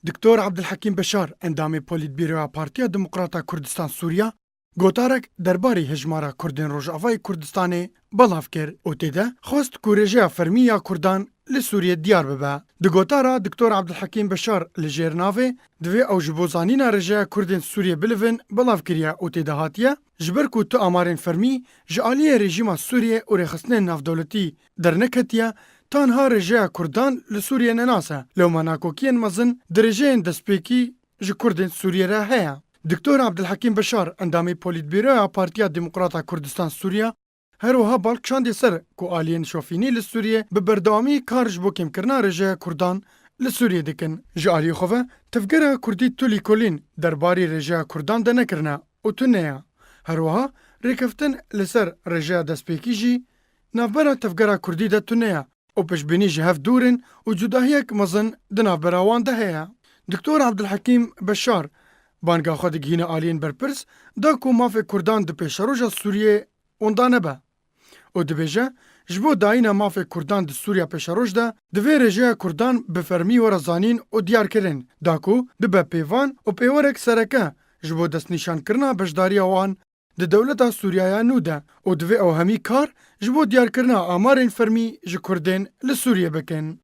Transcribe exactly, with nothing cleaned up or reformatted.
Doktor Abdulhekîm Beşar, endamê Polîtbîroya Partiya Demokrata Kurdistan Sûriya, gotarek derbarê hejmara Kurdên Rojavayê Kurdistanê belav kir û tê de xwest ku rêjeya fermî ya Kurdan li Sûriyê diyar bibe. Di gotara Doktor Abdulhekîm Beşar li jêr navê "Divê ew ji bo zanîna rêjeya Kurdên Sûriyê bilivin" belav kiriye û tê de hatiye, "Ji ber ku tu amarên fermî ji aliyê rejîma Sûriyê û rêxistinên navdewletî derneketiye, tanha rêjeya Kurdan li Sûriyê nenas e. Lewma nakokiyên mezin di rêjeyên destpêkî ji Kurdên Sûriyê re heye." Doktor Abdulhekîm Beşar, endamê Polîtbîroya Partiya Demokrata Kurdistan Sûriya, her wiha bal kişandiye ser ku aliyên şofînî li Sûriyê bi berdewamî kar ji bo kêmkirina rêjeya Kurdan li Sûriyê dikin. Ji aliyê xwe ve, tevgera Kurdî tu lêkolîn derbarê rêjeya Kurdan de nekirine û tune ye. Her wiha rêkeftin li ser rêjeya destpêkî jî navbera tevgera Kurdî de tune ye û piştbînî ji hev dûr in û cudahiyek mezin di navbera wan de heye. Doktor Abdulhekîm Beşar banga xwe digihîne aliyên berpirs, da ku mafê Kurdan di pêşeroja Sûriyê wenda nebe û dibêje, "Ji bo dayîna mafê Kurdan di Sûriya pêşeroj de, divê rêjeya Kurdan bi fermî were zanîn û diyarkirin, da ku bibe pêvan û pêwerek sereke ji bo destnîşankirina beşdariya wan di dewleta Sûriyaya nû de û divê ew hemî kar ji bo diyarkirina amarên fermî ji Kurdên li Sûriyê bikin."